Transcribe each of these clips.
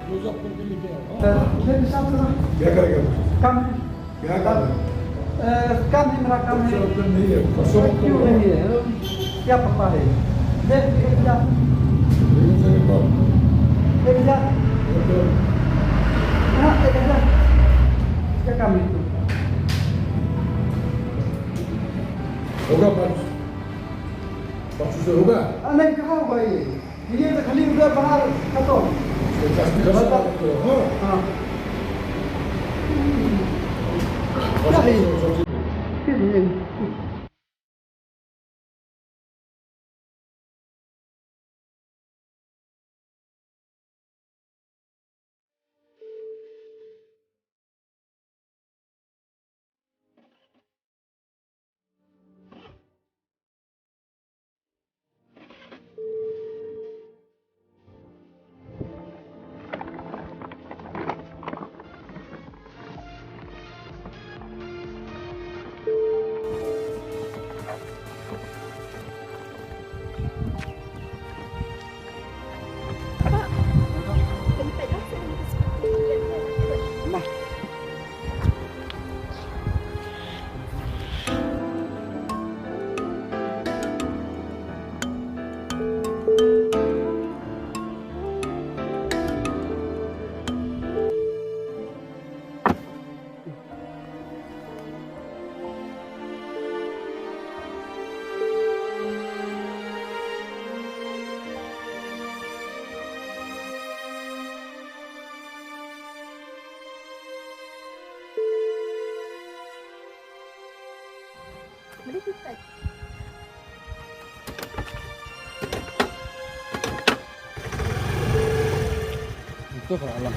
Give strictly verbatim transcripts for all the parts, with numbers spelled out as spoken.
अ, ये भी साफ करो। क्या करेगा? काम है। क्या काम है? अ, काम है मेरा, काम है। अच्छा, तो नहीं है। परसों तो क्यों नहीं है? क्या पता है? देख, एक हजार। एक हजार। एक हजार। एक हजार। हाँ, एक हजार। क्या काम है तो? होगा परसों। परसों से होगा? हाँ, नहीं, कहाँ होगा ये? ये तो खाली उधर बाहर खत्म। तो दस मिनट बाद तो, हाँ। हाँ। क्या है? फिर ये। Ito ka alam.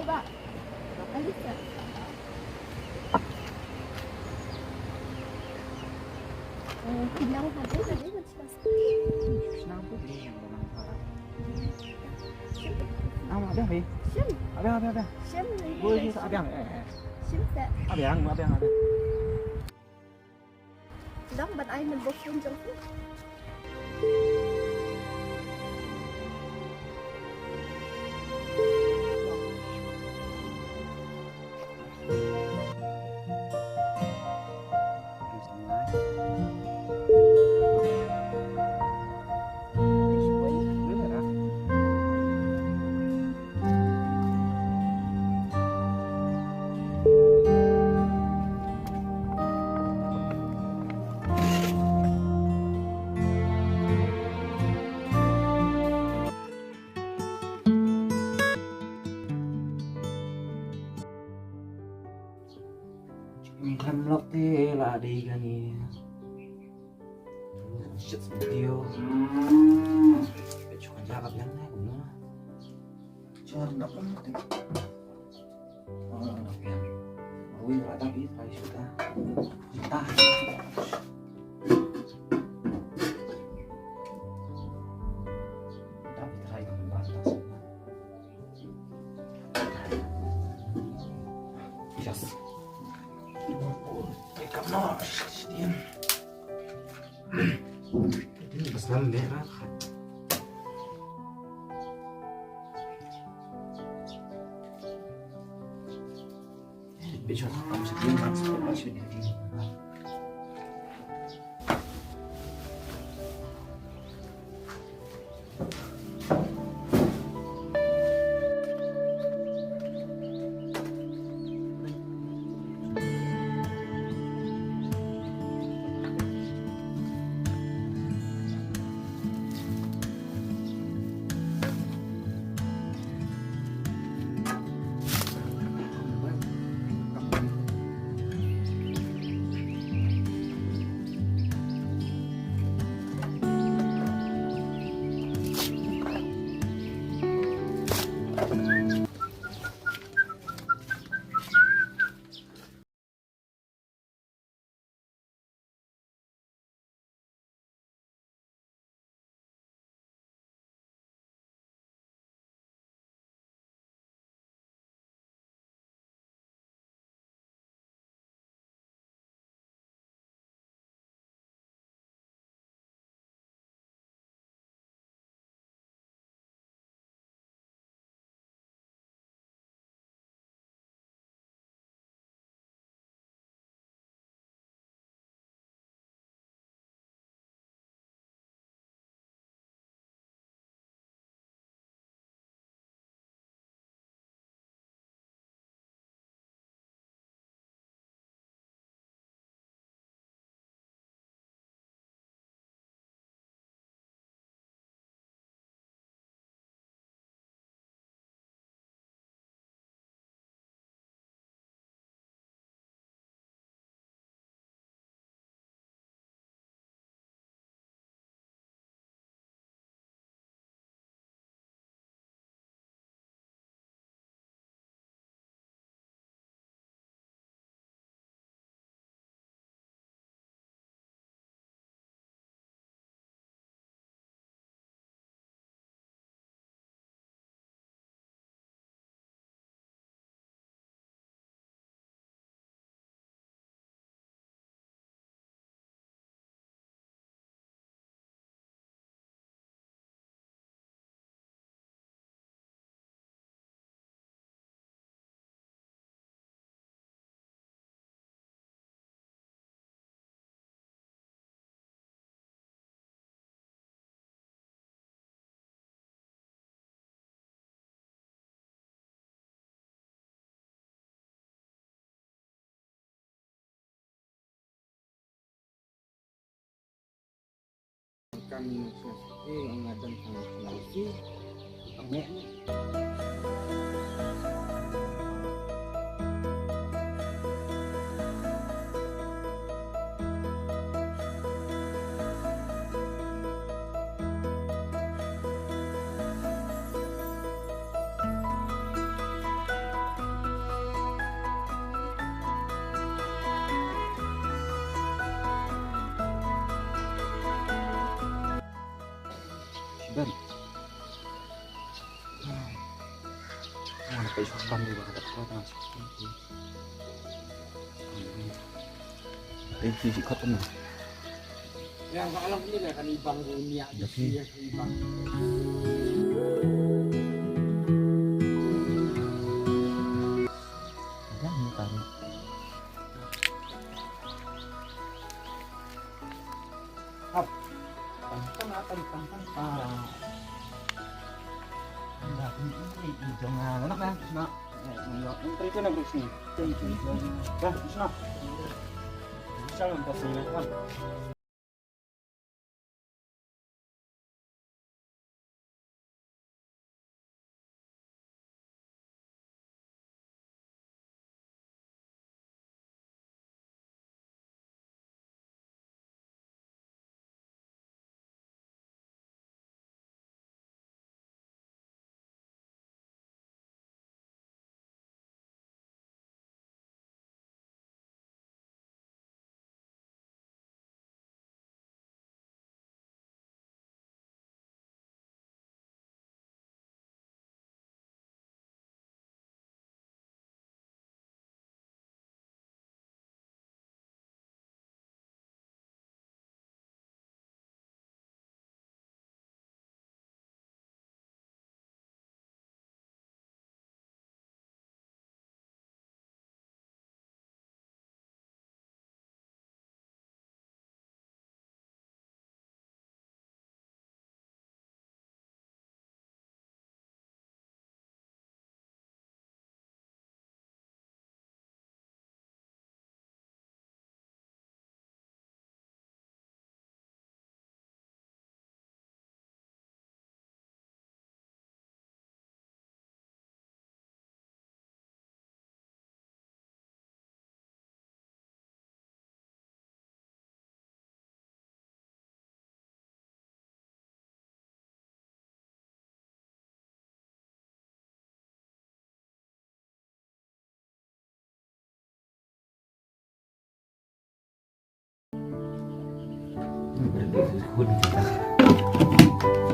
Eh, bah. Alisa. Eh, pinang hade hade. Shnang tu beli yang dalam parang. Shim. Ah, ma biang beli. Shim. Abiang, abiang, abiang. Shim. Boleh kita abiang. Eh, eh. Shim tak? Abiang, abiang, abiang. Dang ban ai nombor phone jong phi. Ngam lok te la dei kane. Shit, video. Chuka ja ka biang ne kumno. Char na pun te. Oh, biang. Ui, la da bi, la shuta. Shuta. Da bi try kan ba ta. Yes. Ikan no, shit. Ini besar merah. Besok aku sedih, sedih. Kami masih, eh, ngadan sama si. Ang Shiban. Ah, pakai sukan di bawah, tak kuat dengan sukan. Eh, si, si, kat mana? Yang kalau ni dah kan ibang dunia, di sini ibang. Ada ni taruh. Hap. Tang, tang, tang, tang, tang, tang. Dah, ini, ini, ini, jangan. Nak, nak, nak. Eh, ini, ini, ini, ini, ini. Dah, sana. Bisa lah, kita sini, kan.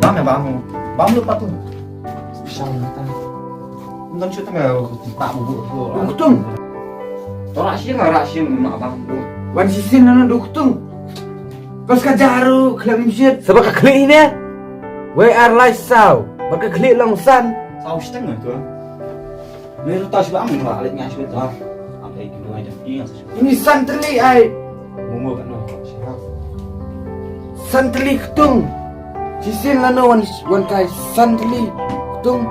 Bam ya, bam. Bam lu patut. Special mata. Nang cuta me tak bubu tu. Untung. Tora sih, tora sih, nak bam tu. Wan sisin nana duktung. Pas ka jaru, khlem shit. Sebab ka khlieh ne? Wei ar lai saw. Bad ka khlieh long san. Saw shiteng tu. Ni tu tas ba am ba lek nya shit tu. Am ai kinu ai dah. Ini san tylli ai. Mumu kan no. San tylli ktung. Sisin lano wan, wan kai san tylli ktung.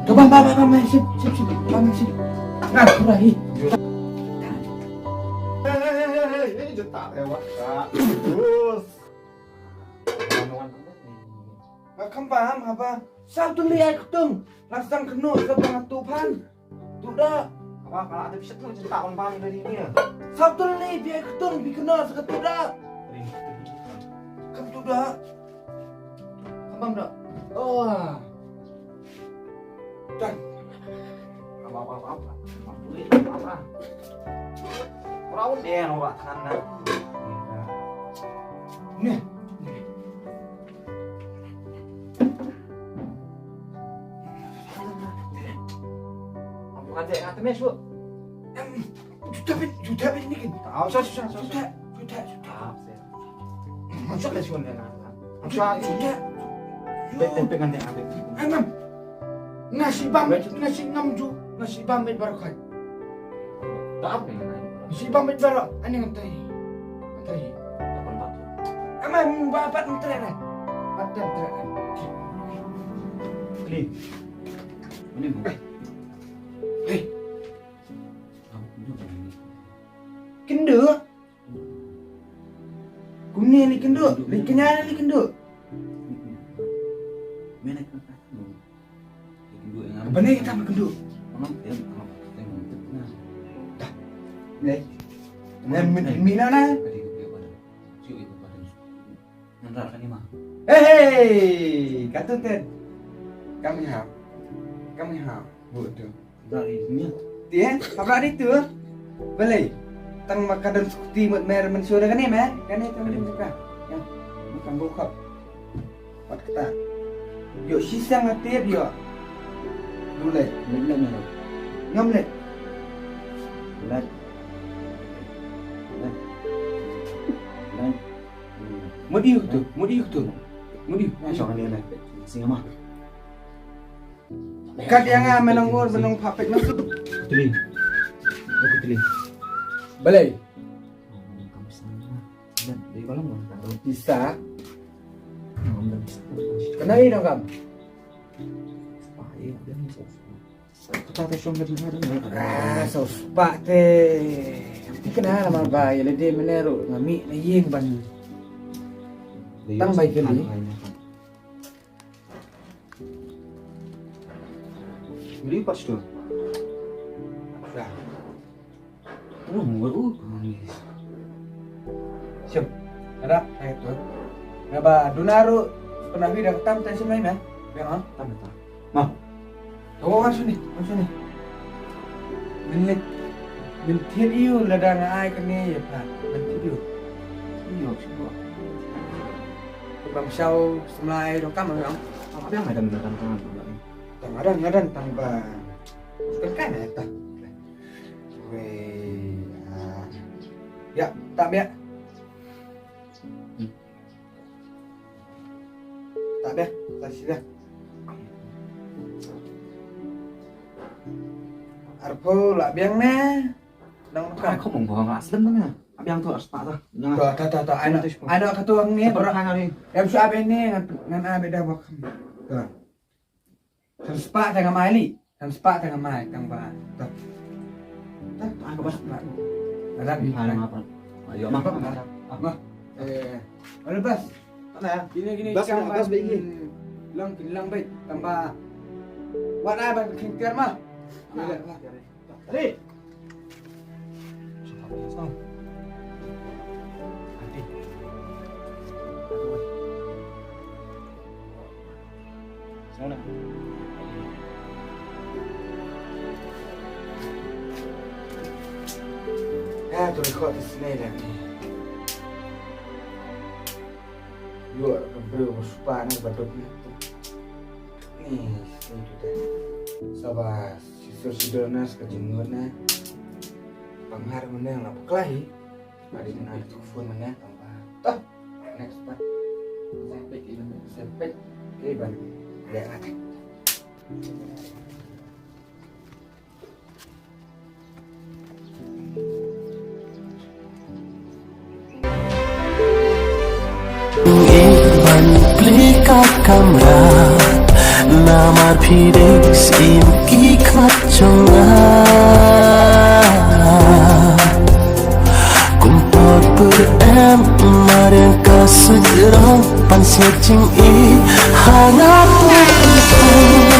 Ka bam, bam, bam, bam, sip, sip, sip, bam, sip. Nah, kurang, hi. Nga kham bam, haba. Saw tylli ai ktung. Lasang kenu, ka bang tu pan. Tu da. Haba, kala ada bisa tu, cerita bang bam dari ni. Saw tylli, bi ai ktung, bi kena, saka tu da. Kam tu da. Abang dah. Oh. Dan. Apa, apa, apa, apa. Apa, apa, apa. Orang udah, orang sana. Nih. Nih. Apa kata, kata mes, Bu? Em, juta bin, juta bin ni kan? Tahu, susah, susah, susah. Juta, juta, juta. Maksud lah sih, nah. Maksud, juta. Bet, bet, bet, nanti, nanti. Em, em. Nasi bam, nasi ngam ju, nasi bam bet barokai. Tak apa yang lain. Nasi bam bet barok, ani ngantai. Ngantai. Em, em, ba, bat ngantai, eh. Bat ngantai, eh. Kli. Mana mau? Hei. Kumne lei kynduh, lei kynja lei kynduh. Mene kena kata. Lei kynduh yang apa? Bane kita kynduh. Ngam tem, ngam tem, ngam tem na. Dah. Lei. Lei min min na. Tadi gue pada. Siu itu pada. Ngan rar kane ma. Hei, hei, katu ten. Kami ha. Kami ha. Bu tu. Rar ini. Ti eh, hap rar itu. Balei. Tang ma ka don skuti mut mer mynshuwa da kane me. Kane tang mynshuwa ka. Ya. Makan bukap. Wat kata. Ïoh shisha nga tip ïoh. Dulai. Lek lek na. Ngam lek. Lek. Lek. Lek. Mut ïoh tu, mut ïoh tu. Mut ïoh. Nga shong ne na. Singa ma. Kat ïa nga me nong ur, me nong papet masuk. Teli. Aku teli. Balai. Isa. Kenai dong kam. Kata ta shong ka jingkha. Ah, so spah te. Ti kena namar ba ïa lade mene ruh nga mih na ïing ban. Tang bai kali. Beli pas tu. Dah. Oh, mulu. Shem. Ada, eh tu. Naba duna ruh pernah wi dah tam tan shem mai meh. Biang ah. Tam ta. Ma. Oh, kan sini, kan sini. Menit. Menit ïu lada nga ai kane ïa pa. Menit ïu. Ïu, shuwa. Bam shau semlai dong kam dong. Apa yang ada menentang kan? Tang ada, ada tang ba. Kan kan ya ta. Wei. Ah. Ya, tak biar. Tak biar, tak sida. Arphew lah biang ne. Dang buka. Ai khop mong bong lah slem ne. Biang tu arspah tu. To to to to. Ano ano ka tu ang ni. Em shu abe ni ngan ngan abe dah bok. To. Kan spah tang amai li. Kan spah tang amai tang ba. Tang. Tang ka ba spah. Ada bi. Ada apa? Ayo mah. Mah. Eh, ada bas. Mana ya? Gini gini. Bas kang bas baik ni. Lang lang baik tambah. Wan ai ban khingker mah. Boleh. Tadi. Sana. Ya, tu rekod di sini dah ni. Ïoh ka briew ba spah na ka ba duk na. Ni, shisha tu te. Sabas, shisha shisha na ka jingmut na. Pynhar mynne la bakla hi. Ba dei na tu phone mynne tang ba. Toh, next part. Sepek, sepek. Okey, ban. Lihat lah. Ban plie ka kamra, namar phi dei syiem ki khmat jong nga. Kum por pur em, mar ïa ka sujrong, pan siat jingïeit ha nga pur.